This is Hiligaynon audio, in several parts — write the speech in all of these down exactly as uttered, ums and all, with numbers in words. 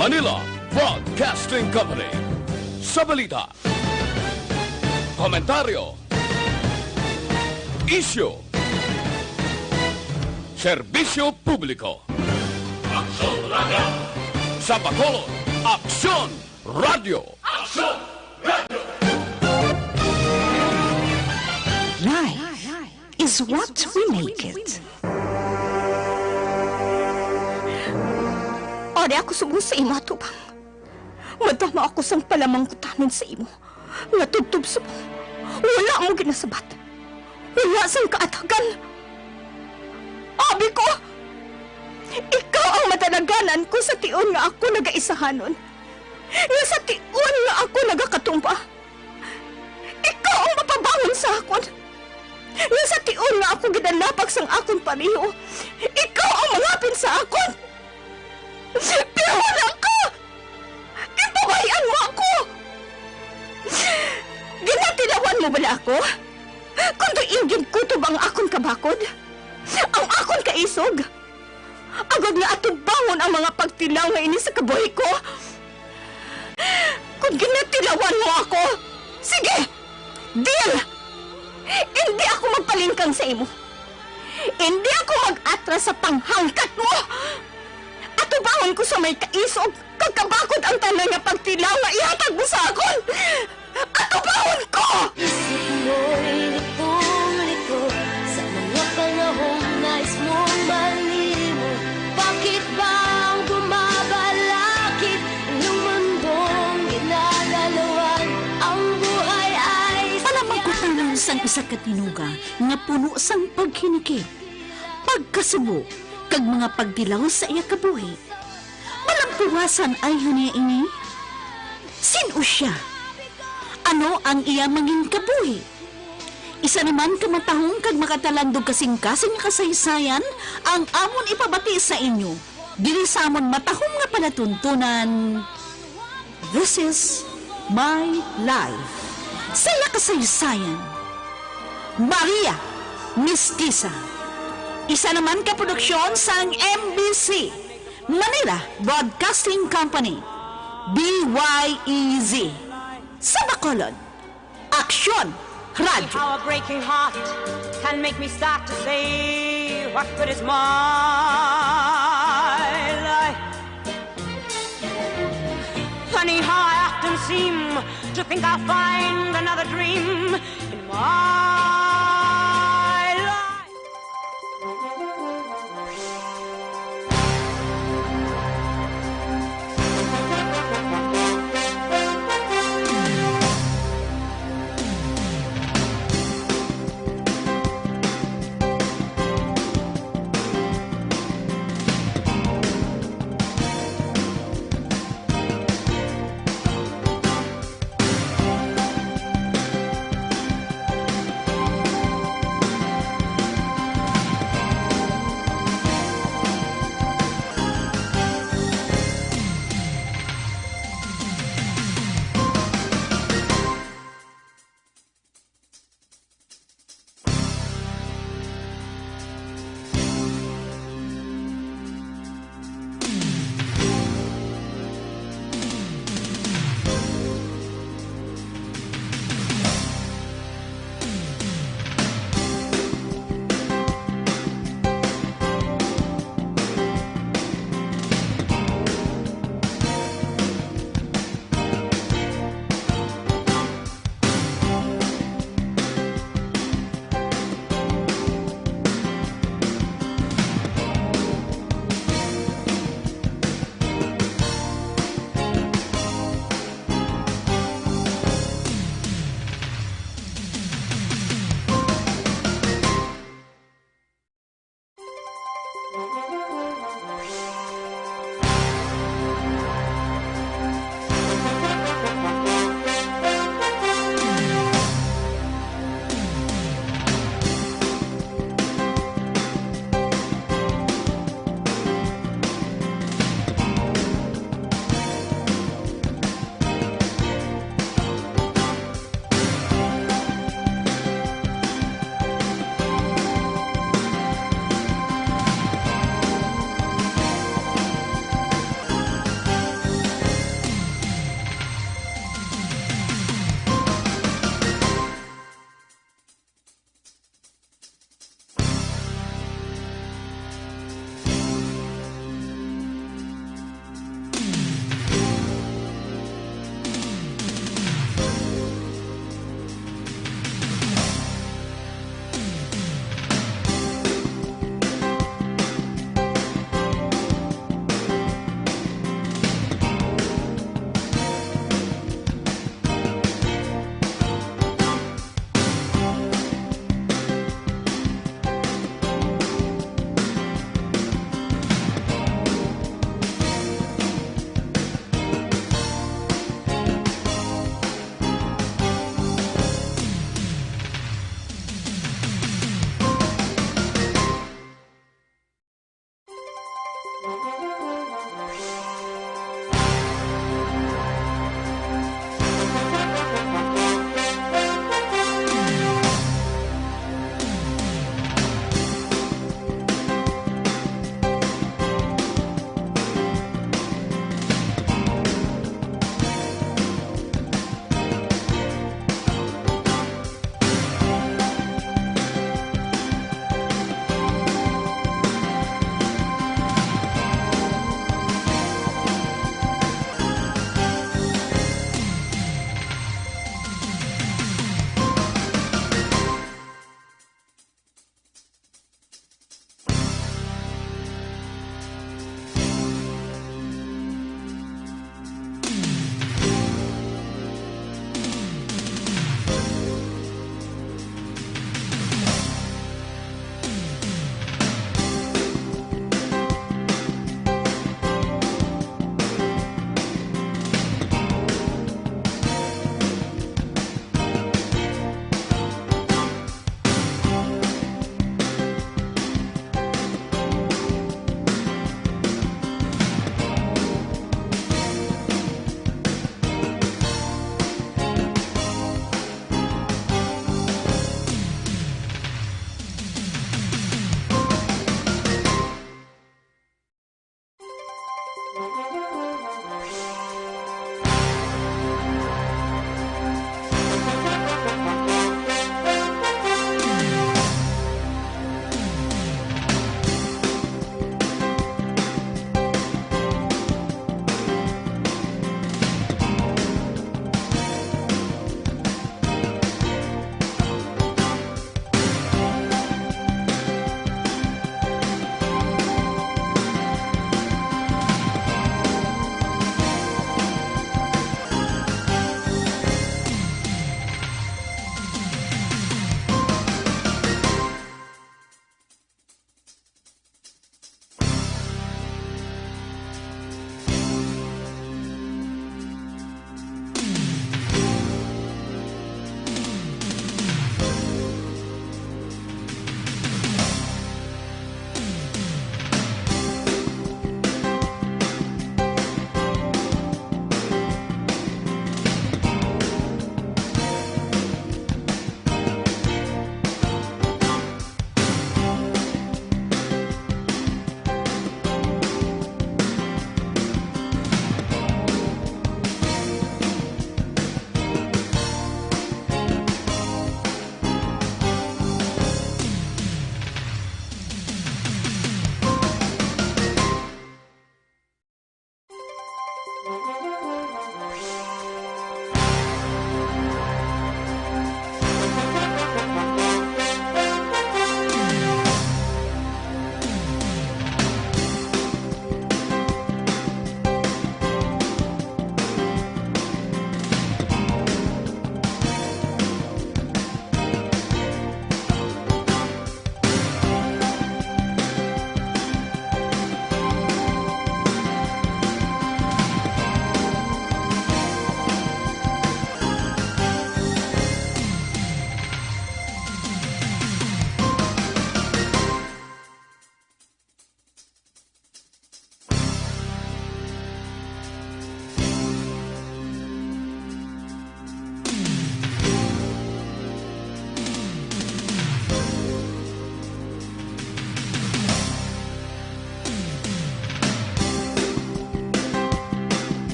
Manila Broadcasting Company. Sa balita, komentaryo, isyu, serbisyo publiko. Aksyon Radio! Sa Bacolod, Aksyon Radio! Aksyon Radio! Life is what we make it. Ari ako subong sa imo atubang. Madama ako sang palamangkutanon sa imo, nga tubtob subong wala mo ginasabat, wala sang kaatagan. Abi ko, ikaw ang madalaganan ko sa tion nga ako nagaisahanon, nga sa tion nga ako nagakatumba. Ikaw ang mapabangon sa akon, nga sa tion nga ako ginalapak sang akon pareho, ikaw ang mangapin sa akon. Pero wala ka! Ginpabay-an mo ako! Ginatilawan mo bala ako? Kon diin ginkutob ang akon kabakod, ang akon kaisog, agod nga atubangon ang mga pagtilaw nga ini sa kabuhi ko? Kon ginatilawan mo ako, sige! Deal! Indi ako magpalingkang sa imo. Indi ako mag-atras sa panghangkat mo. Atubangon ko sa may kaisog kag kabakod ang tanan nga pagtilaw nga ihatag mo sa akon. Atubangon ko! Isip mo'y litong-lito sa mga panahong nais mong malimot. Bakit ba ang bumabalakid, inyong mundong ginagalawan? Ang buhay ay Palamangkutanan sang isa ka tinuga nga puno sang paghinikit, pagkasubo, kag mga pagtilaw sa iya kabuhi. Malampuwasan ay hini ini? Sin-o sia? Ano ang iya mangin kabuhi? Isa naman ka matahom kag makatalandog kasing-kasing nga kasaysayan ang amon ipabati sa inyo diri sa amon matahom nga palatuntunan. This is my life. Sa iya kasaysayan, Maria Mestiza. Isa naman ka produksyon sang M B C, Manila Broadcasting Company, D Y E Z. Sa Bacolod, Aksyon Radio. How a breaking heart can make me start to say, what good is my life? Funny how I often seem to think I'll find another dream in my life.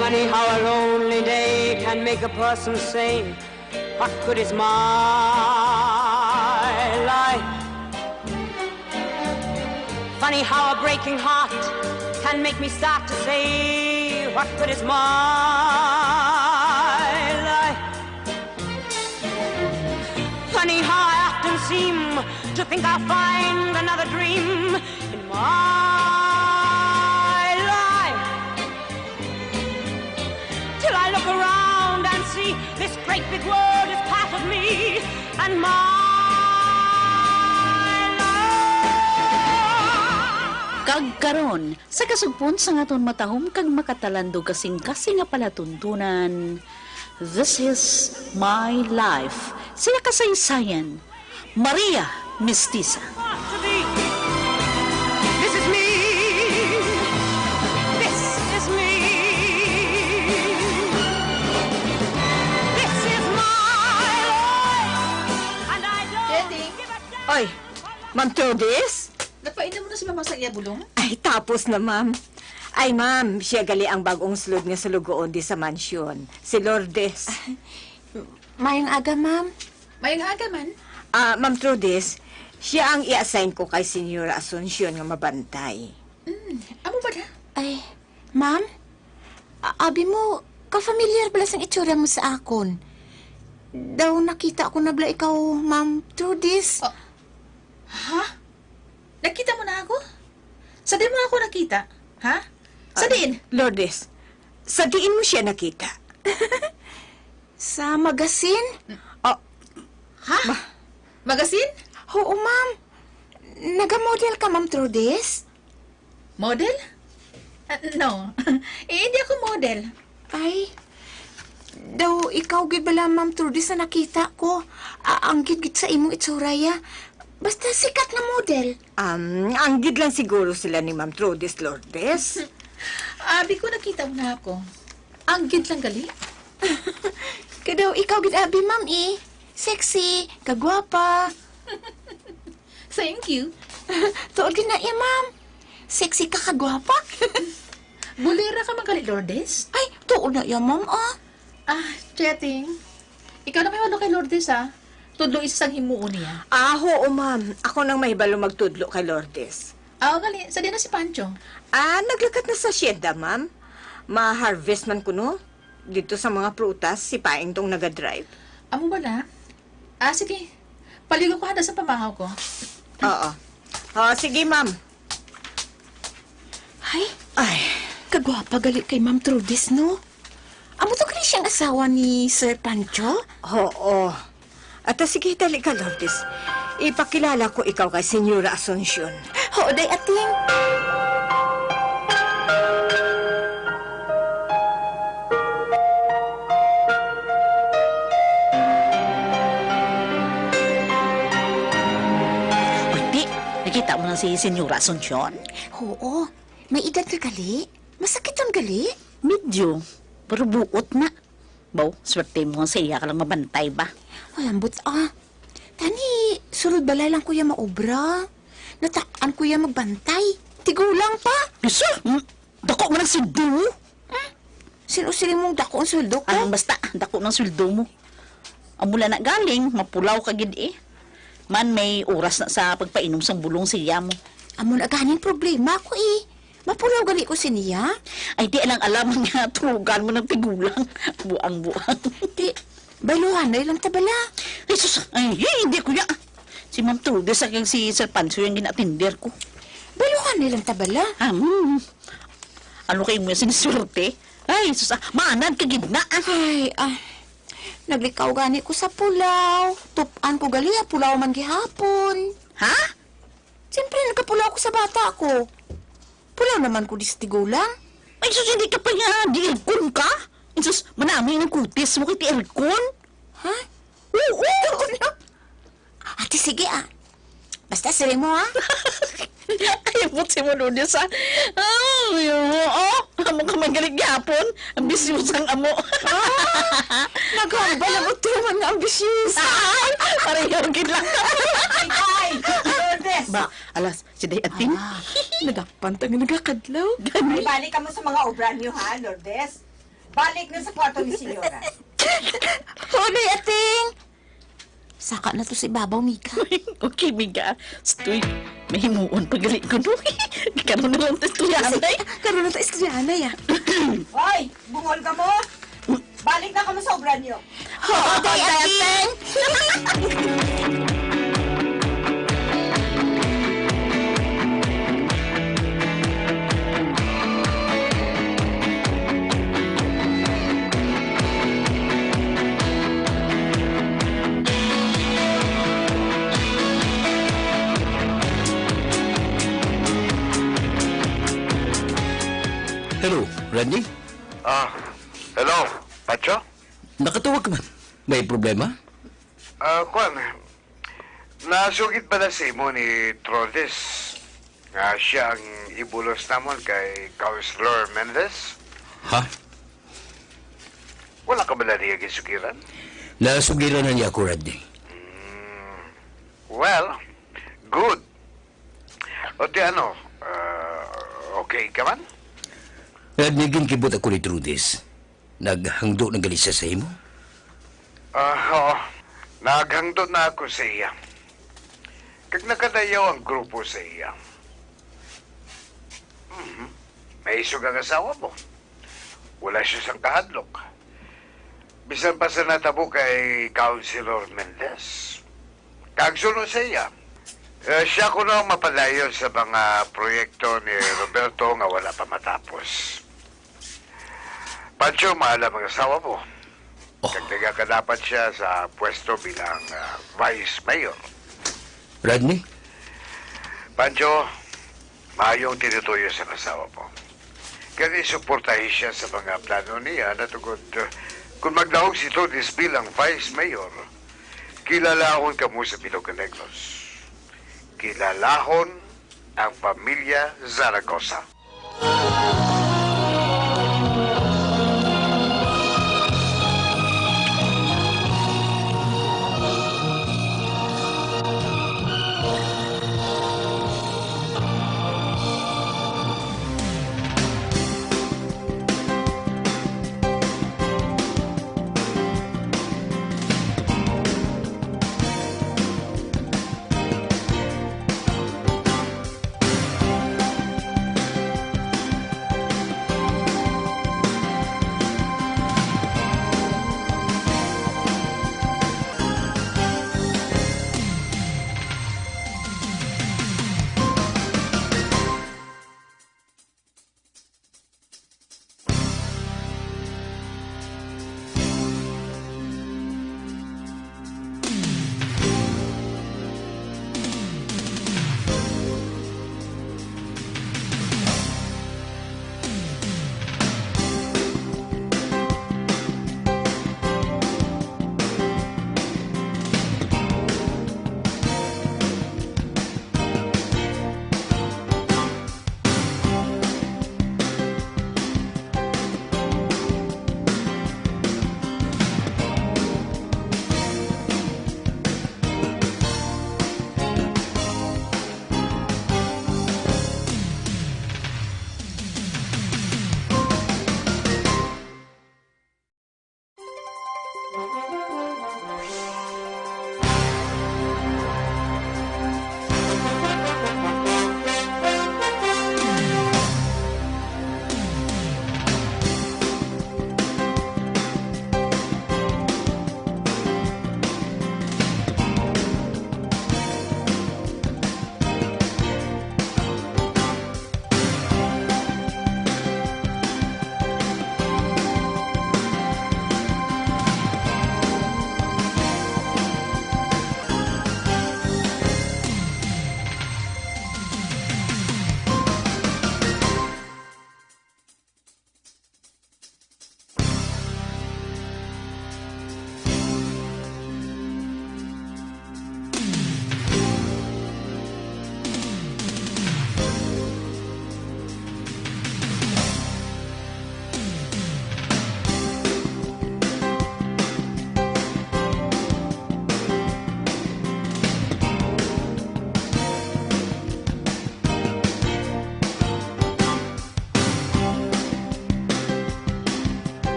Funny how a lonely day can make a person say, "What good is my life?" Funny how a breaking heart can make me start to say, "What good is my life?" Funny how I often seem to think I'll find another dream in my life. Till I look around and see this great big world is part of me and my life. Kag karon, sa kasugpon sang aton matahom kag makatalandog kasing-kasing nga palatuntunan, This is My Life, sila kasaysayan, Maria Mestiza. This is me. This is me. This is my life. And I don't Daddy. Give a damn. Oy, Ma'am Trudis? Napainom mo na si Mama sa iya bulong? Ay, tapos na, ma'am. Ay, ma'am, siya gali ang bag-ong sulod nga sulugoon di sa mansyon, si Lourdes. Mayong aga, ma'am. Mayong aga man. Ah, Ma'am Trudis, siya ang i-assign ko kay Senyora Asuncion nga mabantay. Mm, amo ba na? Ay, ma'am, a- abi mo, ka-familiar bala sang itsura mo sa akon. Daw nakita ko na bala ikaw, Ma'am Trudis. Ah, ha? Nakita mo na ako? Sa diin mo ako nakita? Ha? Sa Ah, diin? Lourdes, sa diin mo siya nakita? Sa magasin? Ah, Ha? Ma- Magasin? Oo, ma'am. Naga-model ka, Ma'am Trudis? Model? Ah, no. Eh, hindi ako model. Ay, daw ikaw gid bala, Ma'am Trudis, na nakita ko. A-, anggid gid sa imong itsura, ya. Basta sikat na model. Um, anggid lang siguro sila ni Ma'am Trudis, Lourdes. Abi ko, nakita mo na ako. Anggid lang gali. Kadaw ikaw gid abi, ma'am, eh. Sexy, kagwapa. Thank you. Tuod gid na iya, ma'am. Sexy ka, kagwapa. Bulera ka man gali, Lourdes? Ay, tuod na iya, ma'am, ah. Ah, Cheting. Ikaw na may walo kay Lourdes, ah. Tudlo isa sang himuon niya. Ah, oo, ma'am. Ako nang mahibalo magtudlo kay Lourdes. Ah, gali, sa diin na si Pancho? Ah, naglakat na sa hacienda, ma'am. Ma-harvest man kuno. Dito sa mga prutas, si Paing tong naga-drive. Amo bala? Ah, sige. Paligo ko handa sa pamahaw ko. Oo. Oh, sige, ma'am. Ay, Ay. Kagwapa gali kay Ma'am Trudis, no? Amo to gali siyang asawa ni Sir Pancho? Oo. At, ah, sige, dali ka, Lourdes. Ipakilala ko ikaw kay Senyora Asuncion. Oo, day, Ating. Pwede, nakita mo na si Senyora Asuncion? Oo, may edad na gali. Masakiton gali. Medyo, pero buot na. Baw, swerte mo nga sa iya ka lang mabantay ba? Ay, ambot, ah. Tani, sulod balay lang ko iya maobra. Natak-an ko iya magbantay. Tigulang pa. Isa? Hmm? Dako man ang sweldo mo. Hmm? Sino siling mong dako ang sweldo ko? Ah, basta, dako ng sweldo mo. Amo lang na galing, mapulaw ka gid eh. Man, may oras na sa pagpainom sang bulong sa iya mo. Amo na ganing problema ko eh. Mapulaw gali ko siniya. Ay, di alang alam nga turugan mo ng tigulang. Buang-buang. Di, bayluhanay lang ta bala. Ay, sus, ay, hindi, kuya. Si Ma'am Trudy sa kag si Sir Pancho yung gina-attender ko. Bayluhanay lang ta bala. Ah, hmm. Ano kayo mo siniswerte? Ay, sus, ah, maanad ka gid na, ah. Ay, ah. Naglikaw gani ko sa pulaw. Tup-an ko gali, ah, pulaw man gihapon. Ha? Siyempre, nagkapulaw ko sa bata ko. Pulaw naman ko di sa tigulang. Ay, sus, hindi ka pa nga, di aircon ka? Ay, sus, manami ang kutis mo kay ti aircon? Ha? Oo! Tuon na. Ate, sige, ah. Basta, siri mo, ha? Ay, buti mo, Lourdes, ah. Ay, oo. Amo ka man gali gihapon. Ambisyosa ang amo. Ah, naghambal ang utuman nga ambisyosa. Ay, pareho gid lang. Ay, ay, Lourdes. Ba, alas, si Day Ating. Ah. Nagapantang, nagakadlaw. Ay, balik kamo sa mga obra niyo, ha, Lourdes? Balik na sa kwarto ni Senyora. Hoy, Day Ating! Saka na to sa ibabaw, Miga. Okay, Miga. Stoy, mahimuon pa gali ko, no? Karon na lang ta istoryahanay. Karon na ta istoryahanay, ah. Hoy! Bungol kamo! Balik na kamo sa obra niyo. Oo, Day Ating. Hello, Randy? Ah, hello, Pancho? Nakatawag ka man. May problema? Ah, kwan, nasugid bala sa imo ni Trodis nga siya ang ibulos namon kay Councilor Mendez? Ha? Wala ka bala niya gisugiran? Nasugiran na niya ako, Randy. Mm, well, good. O di ano, ah, okay ka man? Randy, ginkibot ako ni Trodis. Naghangdo na gali siya sa imo? Ah, oo. Naghangdo na ako sa iya. Kag nakadayaw ang grupo sa iya. Mhm. May isog ang asawa mo. Wala siya sang kahadlok. Bisan pa sa natabo kay Councilor Mendez. Kag suno sa iya, eh, siya kuno ang mapadayon sa mga proyekto ni Roberto nga wala pa matapos. Pancho, maalam ang asawa mo. Oh. Kag nagakadapat siya sa pwesto bilang, ah, vice mayor. Rodney? Pancho, maayo ang tinutuyo sa asawa mo. Kag isuportahi siya sa mga plano niya na tungod, uh, kung magdahog si Trodis bilang vice mayor, kilalahon kamo sa Bilog Negros. Kilalahon ang pamilya Zaragoza.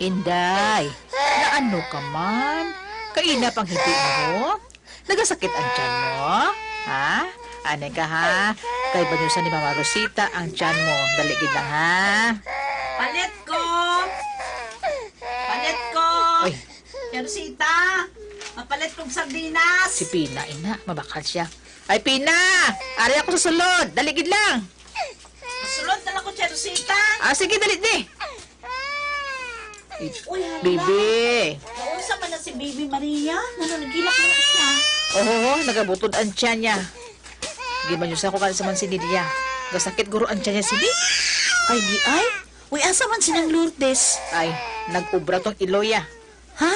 Inday, naano ka man? Kaina pang hindi mo? Nagasakit ang tiyan mo? Ha? Anay ka, ha? Kay banyosa ni Mama Rosita ang tiyan mo. Dali gid lang, ha? Palit ko! Palit ko! Oy. Tia Rosita, mapalit kog sardinas. Si Pina, ina, mabakal siya. Ay, Pina! Ari ako sa sulod. Dali gid lang. Sulod na lang ko, Tia Rosita. Ah, sige, dali di. Uy, hala. Bibi. Naunsa man na si Bibi Maria? Ngano, naghilak na siya? Oho, nagabutod ang tiyan niya. Gibanyosa ko ka sa mansinilya. Gasakit guro ang tiyan niya, sini. Ay, di ay. Uy, asa man si Nang Lourdes? Ay, nag-ubra tong iloya. Ha?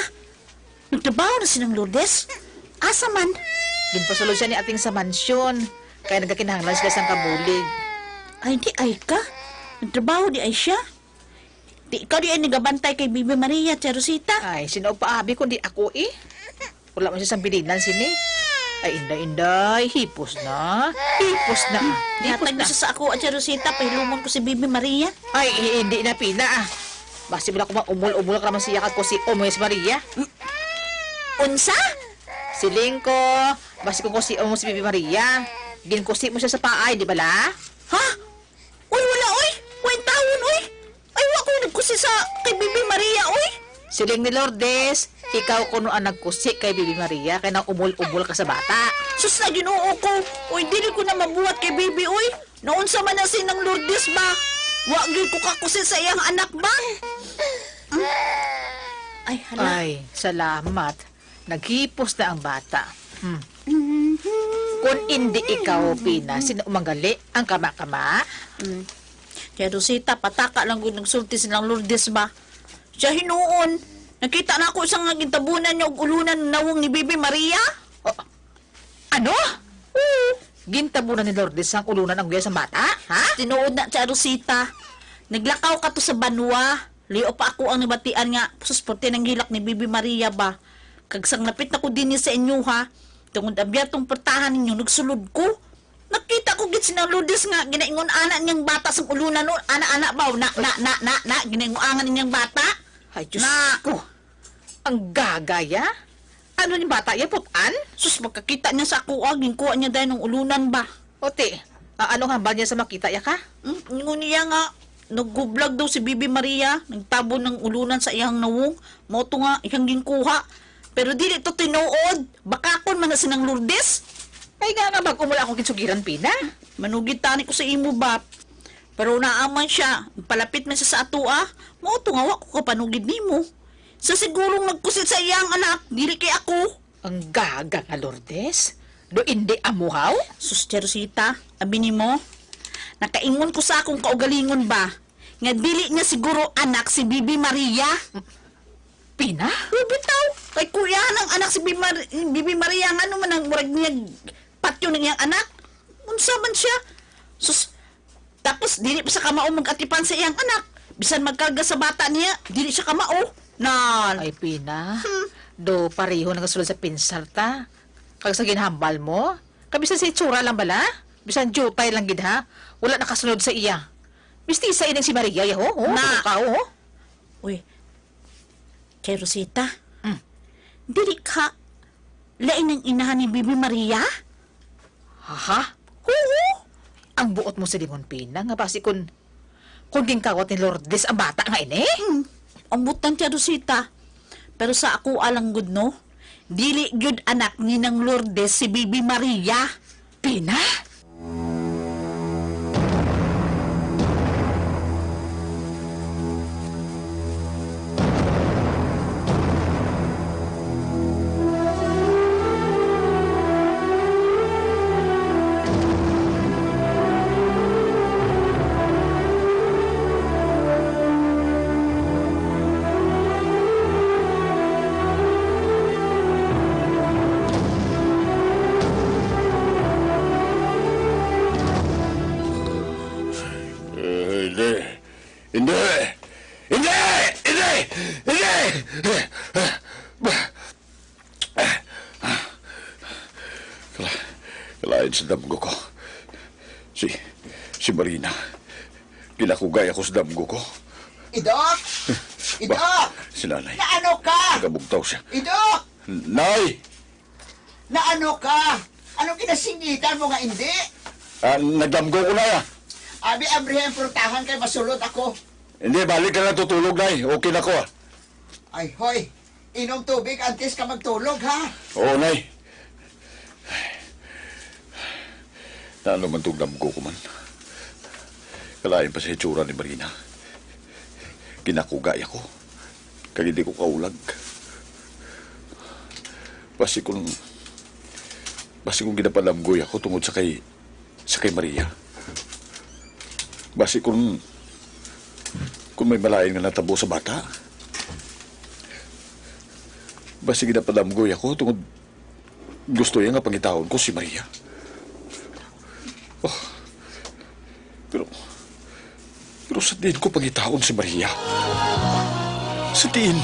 Nagtrabaho na si Nang Lourdes? Asa man? Ginpasulod siya ni ating sa mansyon. Kaya nagkakinahanglan sila sang kabulig. Ay, di ay ka. Nagtrabaho di ay siya. Di ikaw di ay nagabantay kay Bibi Maria, Tia Rosita? Ay, sino pa abi kundi ako, eh? Wala man siya sang bilinan sini. Ay, inday, inday, hipos na. Hipos na. Hipos Yatag na. Mo siya sa ako, Tia Rosita, pahilumon ko si Bibi Maria. Ay, i-, hindi na, Pina, ah. Basi mo na kumaumol-umol ka naman siya kag kusion mo si Maria. Unsa? Siling ko, basi kung kusion mo si Bibi Maria. Ginkusi mo siya sa paay, di bala? Ha? Uy, wala, uy! Way tawon, uy! Ay, wa ko nagkusi sa kay Bibi Maria, uy! Siling ni Lourdes, ikaw kuno ang nagkusi kay Bibi Maria, kay naumol-umol ka sa bata. Sus na Ginoo ko! Uy, dili ko na mabuhat kay Bibi, uy! Naunsa man na si Nang Lourdes ba? Wa gyud ko kakusi sa iyang anak ba? Ay, hala. Ay, salamat. Naghipos na ang bata. Hmm. Kung indi ikaw, Pina, sino man gali ang kama-kama? Hmm. Kaya Rosita, pataka lang gud nagsulti si Nang Lourdes ba? Siya hinuon. Nakita na ako sa nga gintabunan niya og ulunan nawong ni Bibi Maria. Oh, ano? Oo. Gintabunan ni Lourdes ang ulunan ang guya sa bata? Ha? Tinuod na, Tia Rosita. Naglakaw ka to sa banwa. Liyo pa ako ang nabatian nga, sus, pati nang hilak ni Bibi Maria ba? Kag sang napit na ko dinhi sa inyo, ha? Tungod abya tong portahan ninyo, nagsulod ko. Nakita ko gid si Nang Lourdes nga ginaingon ana niyang bata sang ulunan, no? Ana, ana ba? Na, na, na, na, na, ginaingon ana niyang bata. Ay, Diyos Na. Ko. Ang gagaya. Ano ni bata ya, putan? Sus, pagkakita niya sa ako, ah, ginkuha niya dahil ng ulunan ba? Ote, ah, anong hambal niya sa makita ya ka? Hmm, ingon niya nga, naghublag daw si Bibi Maria, nagtabon ng ulunan sa iyang nawong, mao to nga iyang ginkuha. Pero dili to tinuod, bakakon man na si Nang Lourdes. Ay nga nga, bag-o mo lang akong ginsugiran, Pina. Manugid tani ko sa imo, Bap. Pero naaman siya, palapit man siya sa ato, ah. Mao to nga wa ko kapanugid nimo. Sa sigurong nagkusit sa iyang anak, dili kay ako. Ang gaga nga Lourdes. Do indi amuhaw? Sus, Tia Rosita, abi nimo, nakaingon ko sa akong kaugalingon ba, nga dili niya siguro anak si Bibi Maria. Pina? O, bitaw, kay kuyahan ang anak si Bibi Mar-, Bibi Maria, ngano man ang murag niya patyon ang iyang anak? Unsa man siya? Sus, tapos dili pa sa kamao mag-atipan sa iyang anak. Bisan magkarga sa bata niya, dili siya kamao. Nan. Ay, Pina. Hmm. Do pareho nagasulod sa pinsar ta. Kag sa ginhambal mo, kay bisan sa itsura lang bala, bisan diutay lang gid ha, wala nakasunod sa iya. Mistisa ining si Maria, ya, ho? Oh, Na. Ano ka, oh? Uy, kay Rosita, Mm. dili ka lain ang inahan ni Bibi Maria? Aha? Oo. Ang buot mo sa lingon, Pina, nga basi kun, kun ginkawat ni Lourdes ang bata nga ini? Hmm. Ang butan, Tia Rosita. Pero sa ako alang gud, no? Dili gyud anak ni Nang Lourdes si Bibi Maria. Pina? Eh, hindi. Hindi! Hindi! Hindi! Hindi! Kala-, kalain sa damgo ko. Si, si Marina. Ginakugay ako sa damgo ko. Idok! Idok! Ba, si Nanay. Naano ka? Nagabugtaw siya. Idok! Nay! Naano ka? Anong kinasingitan mo nga hindi? Ah, naglamgo ko na, ah. Abi, abrihan ang purtahan kay masulod ako. Hindi, balik ka na tutulog, Nay. Okay na ko, ah. Ay, hoy. Inom tubig antes ka magtulog, ha? Oo, Nay. Naano man tong lamgo ko man? Kalain pa sa hitsura ni Marina. Ginakugay ako. Kag hindi ko kaulag. Basi kung, basi kung ginapalamgoy ako tungod sa kay, sa kay Maria. Basi kung, kung may malain nga natabo sa bata. Basi ginapalamgoy ako tungod gusto niya nga pangitaon ko si Maria. Oh, pero, pero sa diin ko pangitaon si Maria? Sa diin?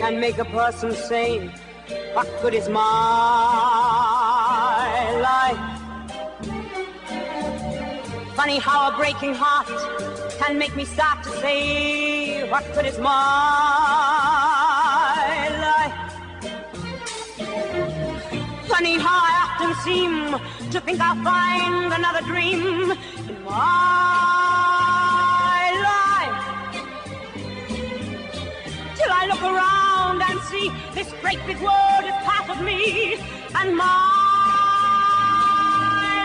and make a person sane. What good is my life? Funny how a breaking heart can make me start to say, what good is my life? Funny how I often seem to think I'll find another dream in my life. Till I look around and see this great big world is part of me and my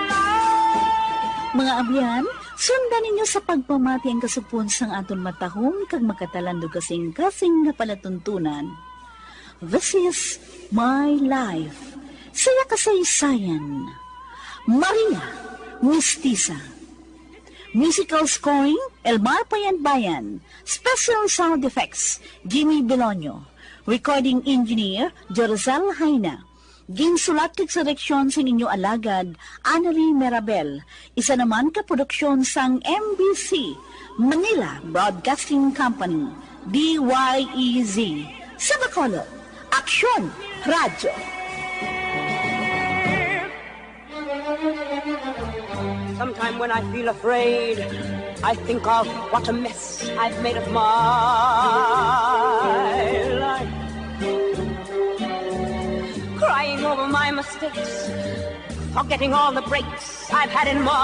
life. Mga abyan, sundan ninyo sa pagpamati ang kasugpon sang aton matahom kag magkatalandog kasing-kasing nga palatuntunan. This is my life. Saya kasaysayan. Maria Mistisa. Musical scoring, Elmar Payanbayan. Special sound effects, Jimmy Belonio. Recording engineer, Jorzel Jaina. Ginsulat kag direksyon sang inyo alagad, Annalie Mirabel. Isa naman ka produksyon sang M B C, Manila Broadcasting Company, D Y E Z. Sa Bacolod, Aksyon Radyo. Sometime when I feel afraid, I think of what a mess I've made of my life. Crying over my mistakes, forgetting all the breaks I've had in my